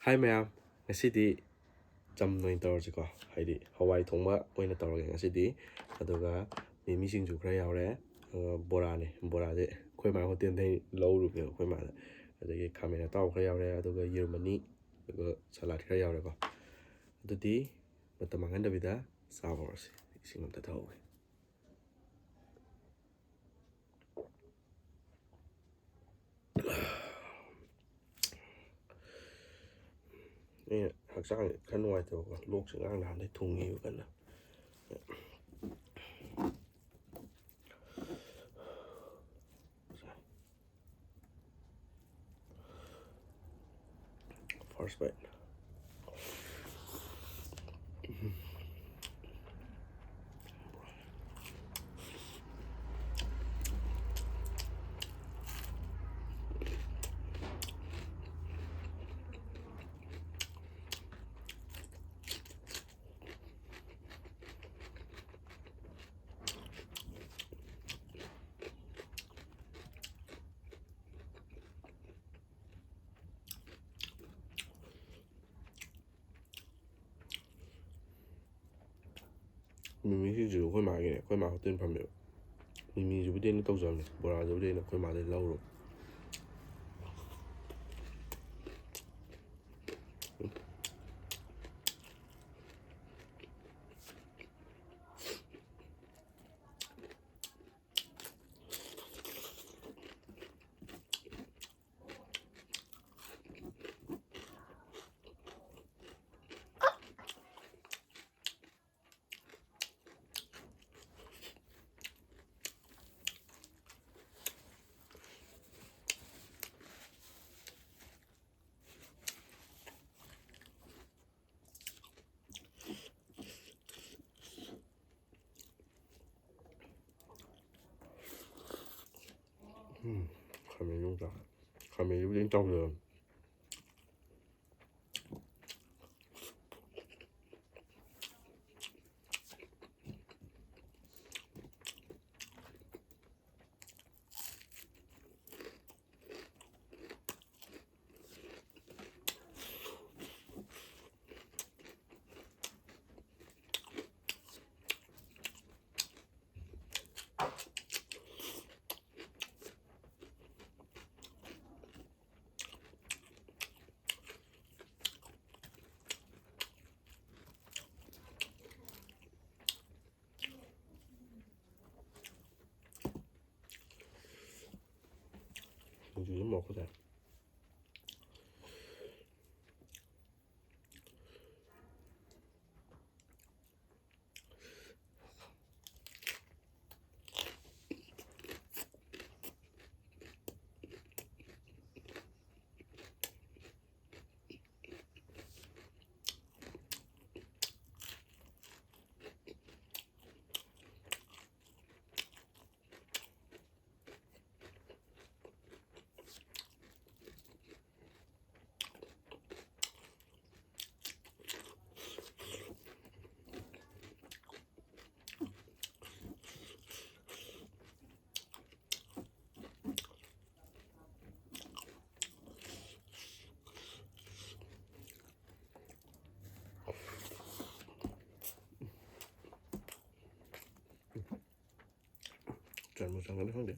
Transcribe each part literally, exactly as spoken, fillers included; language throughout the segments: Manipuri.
ꯍꯥꯏ ꯃꯌꯥꯝ, ꯉꯁꯤꯗꯤ ꯆꯝꯅ ꯑꯣꯏꯅ ꯇꯧꯔꯁꯤꯀꯣ, ꯍꯥꯏꯗꯤ ꯍꯋꯥꯏ ꯊꯣꯡꯕ ꯑꯣꯏꯅ ꯇꯧꯔꯒꯦ ꯉꯁꯤꯗꯤ꯫ ꯑꯗꯨꯒ ꯃꯤꯃꯤ ꯁꯤꯡꯖꯨ ꯈꯔ ꯌꯥꯎꯔꯦ, ꯑꯗꯨꯒ ꯕꯣꯔꯥꯅꯦ, ꯕꯣꯔꯥꯁꯦ ꯑꯩꯈꯣꯏ ꯃꯥ ꯍꯣꯇꯦꯜꯗꯩ ꯂꯧꯔꯨꯕꯅꯦꯕ ꯑꯩꯈꯣꯏ ꯃꯥꯗ꯫ ꯑꯗꯒꯤ ꯈꯥꯃꯦꯟ ꯑꯇꯥꯎꯕ ꯈꯔ ꯌꯥꯎꯔꯦ, ꯑꯗꯨꯒ ꯌꯦꯔꯨꯝ ꯑꯅꯤ, ꯑꯗꯨꯒ ꯁꯂꯥꯠ ꯈꯔ ꯌꯥꯎꯔꯦꯀꯣ꯫ ꯑꯗꯨꯗꯤ ꯃꯇꯝ ꯃꯥꯡꯍꯟꯗꯕꯤꯗ ꯆꯥꯕ ꯍꯧꯔꯁꯤ꯫ ꯏꯁꯤꯡ ꯑꯝꯇ ꯊꯛꯍꯧꯒꯦ꯫ ꯑꯩꯅ ꯍꯛꯆꯥꯡꯁꯦ ꯈꯔ ꯅꯨꯡꯉꯥꯏꯇꯕꯀꯣ, ꯂꯣꯛꯁꯦ ꯉꯔꯥꯡ ꯅꯍꯥꯟꯗꯩ ꯊꯨꯡꯉꯤꯕ ꯀꯟꯅ꯫ First bite. ꯃꯤꯃꯤꯁꯤꯡꯁꯨ ꯑꯩꯈꯣꯏ ꯃꯥꯒꯤꯅꯦ, ꯑꯩꯈꯣꯏ ꯃꯥ ꯍꯣꯇꯦꯜ ꯐꯝꯃꯦꯕ꯫ ꯃꯤꯃꯤꯁꯤꯕꯨꯗꯤ ꯑꯩꯅ ꯇꯧꯖꯕꯅꯦ, ꯕꯣꯔꯥꯁꯤꯕꯨꯗꯤ ꯑꯩꯅ ꯑꯩꯈꯣꯏ ꯃꯥꯗꯩ ꯂꯧꯔꯨꯕ꯫ ꯎꯝ, ꯈꯥꯃꯦꯟ ꯑꯃꯨꯛ ꯆꯥ-, ꯈꯥꯃꯦꯟꯁꯤꯕꯨꯗꯤ ꯑꯩꯅ ꯇꯧꯖꯕꯅꯤ꯫ ꯃꯣꯔꯣꯛ ꯈꯨꯖꯥꯏ꯫ ꯆꯟꯕꯨ ꯆꯟꯒꯗ꯭ꯔꯥ ꯈꯪꯗꯦ꯫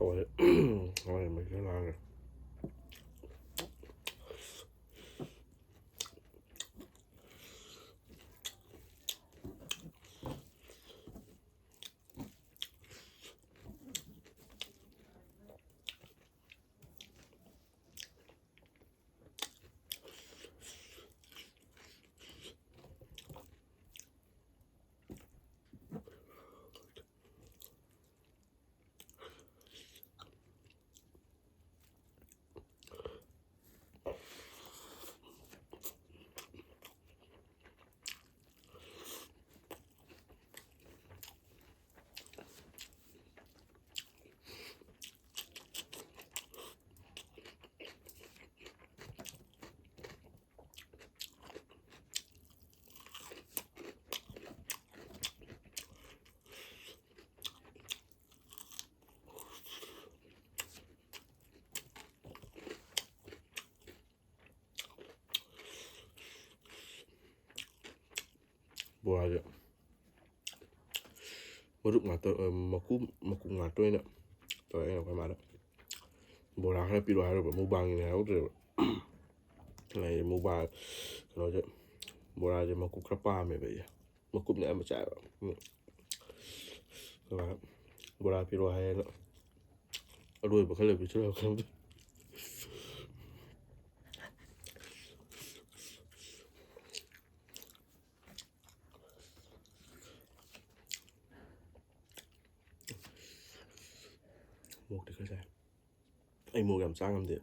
ꯍꯣꯏ꯫ ꯍꯣꯏ, ꯃꯩꯁꯨ ꯂꯥꯛꯑꯦ꯫ ꯕꯣꯔꯥꯁꯦ ꯃꯔꯨꯞ ꯉꯥꯛꯇ, ꯑ, ꯃꯀꯨ, ꯃꯀꯨ ꯉꯥꯛꯇ ꯑꯣꯏꯅ ꯇꯧꯔꯦ꯫ ꯑꯩꯅ ꯑꯩꯈꯣꯏ ꯃꯥꯗ ꯕꯣꯔꯥ ꯈꯔ ꯄꯤꯔꯛꯑꯣ ꯍꯥꯏꯔꯨꯕ, ꯃꯨꯛꯕꯥꯡꯒꯤꯅꯦ ꯍꯥꯏꯍꯧꯗ꯭ꯔꯦꯕ꯫ ꯑꯩ ꯃꯨꯛꯕꯥꯡ ꯀꯩꯅꯣꯁꯦ, ꯕꯣꯔꯥꯁꯦ ꯃꯀꯨ ꯈꯔ ꯄꯥꯝꯃꯦꯕ ꯑꯩꯁꯦ꯫ ꯃꯀꯨꯞꯅ ꯑꯌꯥꯝꯕ ꯆꯥꯏꯕ꯫ ꯎꯝ꯫ ꯑꯗꯨꯒ ꯕꯣꯔꯥ ꯄꯤꯔꯛꯑꯣ ꯍꯥꯏꯌꯦꯅ ꯑꯔꯣꯏꯕ ꯈꯔ ꯄꯤꯁꯤꯜꯂꯛꯄ ꯈꯪꯗꯦ꯫ ꯃꯣꯔꯣꯛꯇꯤ ꯈꯔ ꯆꯥꯏ꯫ ꯑꯩ ꯃꯣꯔꯣꯛ ꯌꯥꯝ ꯆꯥ ꯉꯝꯗꯦ꯫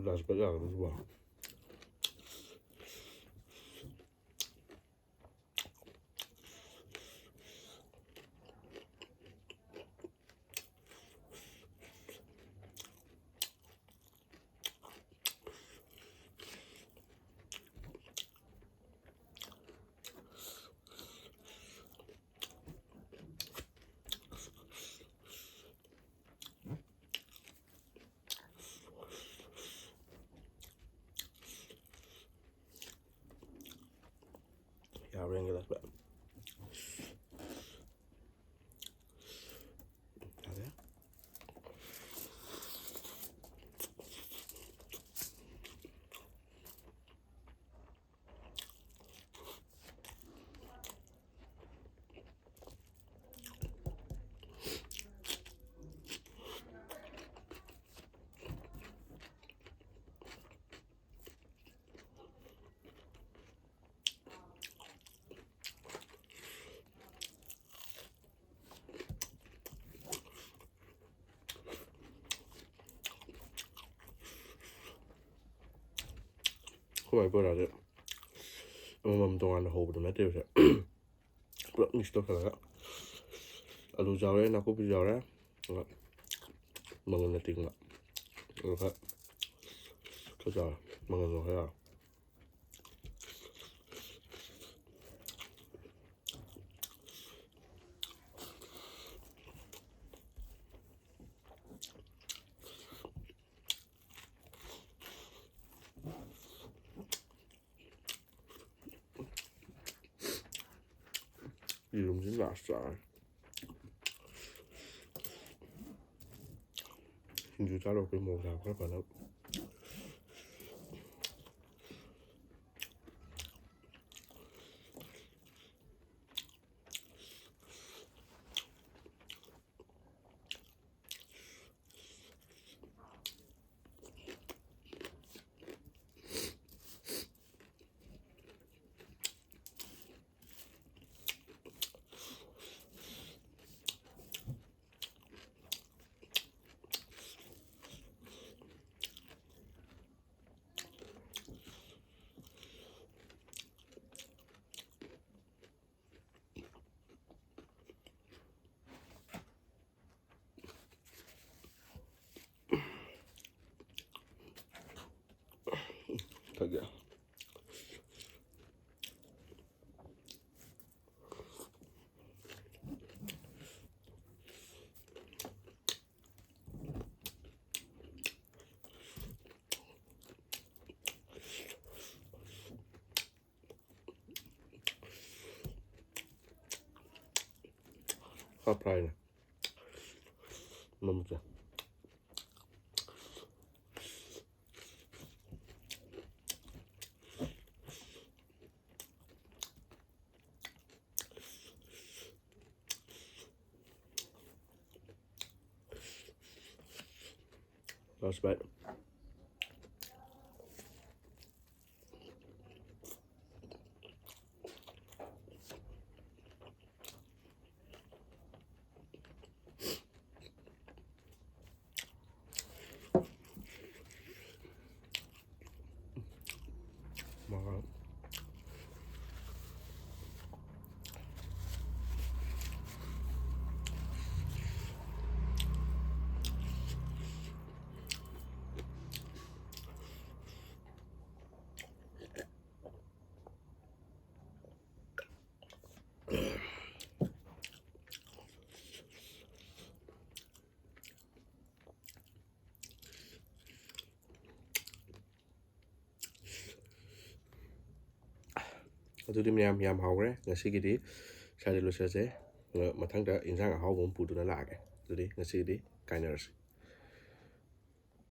ꯂꯥꯁ ꯀꯠ ꯌꯥꯗꯕꯁꯤꯕꯣ꯫ ꯌꯥꯕ꯭ꯔꯥ ꯌꯦꯡꯒꯦ ꯂꯥꯁ ꯕꯥꯏꯠ꯫ ꯌꯥꯔꯦ꯫ ꯑꯩꯈꯣꯏ ꯃꯥꯏ ꯕꯣꯔꯥꯁꯦ ꯑꯃꯃꯝ ꯇꯣꯉꯥꯟꯅ ꯍꯧꯕꯗꯣ ꯅꯠꯇꯦꯕ ꯁꯦ꯫ ꯄꯨꯂꯞ ꯃꯤꯛꯁ ꯇꯧꯁꯜꯂꯒ ꯑꯂꯨꯁꯨ ꯌꯥꯎꯔꯦ, ꯅꯥꯀꯨꯞꯄꯤꯁꯨ ꯌꯥꯎꯔꯦ, ꯑꯗꯨꯒ ꯃꯪꯒꯟ ꯑꯇꯤꯡꯕ, ꯑꯗꯨꯒ ꯈꯔ ꯌꯥꯎꯔꯦ, ꯃꯪꯒꯟꯗꯣ ꯈꯔ ꯌꯥꯎꯔꯦ꯫ ꯌꯦꯔꯨꯝꯁꯤ ꯂꯥꯁ ꯆꯥꯔꯦ꯫ ꯁꯤꯡꯖꯨ ꯆꯥꯔꯨꯔꯛꯄꯩ ꯃꯣꯔꯣꯛ ꯆꯥꯕ ꯈꯔ ꯐꯅꯕ꯫ ꯄꯨꯔꯥ ꯐ꯭ꯔꯥꯏꯅꯦ꯫ ꯃꯃꯨꯠꯁꯦ꯫ Last bite. ꯑꯗꯨꯗꯤ ꯃꯌꯥꯝ, ꯌꯥꯝ ꯍꯥꯎꯈ꯭ꯔꯦ꯫ ꯉꯁꯤꯒꯤꯗꯤ ꯁ꯭ꯋꯥꯏꯗ ꯂꯣꯏꯁꯤꯜꯂꯁꯦ꯫ ꯑ, ꯃꯊꯪꯗ ꯏꯟꯁꯥꯡ ꯑꯍꯥꯎꯕ ꯑꯃ ꯄꯨꯗꯨꯅ ꯂꯥꯛꯑꯒꯦ꯫ ꯑꯗꯨꯗꯤ ꯉꯁꯤꯒꯤꯗꯤ ꯀꯥꯏꯅꯔꯁꯤ꯫